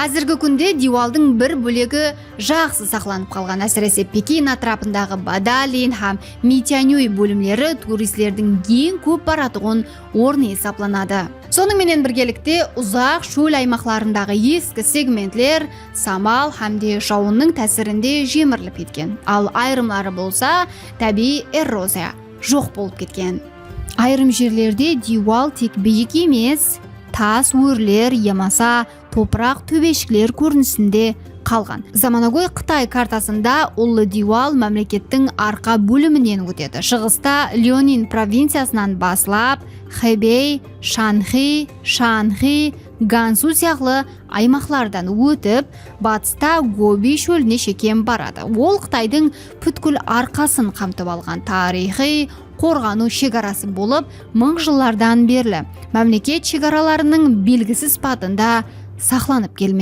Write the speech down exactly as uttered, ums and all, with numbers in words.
Házirgi kúnde diywaldıń bir bólegi jaqsı saqlanıp qalǵan. Ásirese, Pekin átirapındaǵı Badalin hám Mityanyoy bólimleri turistlerdiń eń kóp baratuǵın ornı esaplanadı. Sonıń menen birgelikte, uzaq shól aymaqlarındaǵı eski segmentler samal hám de jawınnıń tásirinde jemirilip ketken, al ayırımları bolsa tábiyiy eroziya, joq bolıp ketken. Ayırım jerlerde diywal tek biyik emes, tas órler yamasa topıraq tóbeshikler kórinisinde qalǵan. Zamanagóy Qıtay kartasında ullı diywal mámlekettiń arqa bóliminen ótedi. Shıǵısta Lyonin provinciyasınan baslap, Xebey, Shanxi, Shanxi, Gansu sıyaqlı aymaqlardan ótip, batısta Gobi shóline shekem baradı. Ol Qıtaydıń pútkil arqasın qamtıp alǵan tariyxıy qorǵanıw shegarası bolıp, mıń jıllardan berli mámleket shegaralarınıń belgisi sıpatında saqlanıp kelmekte.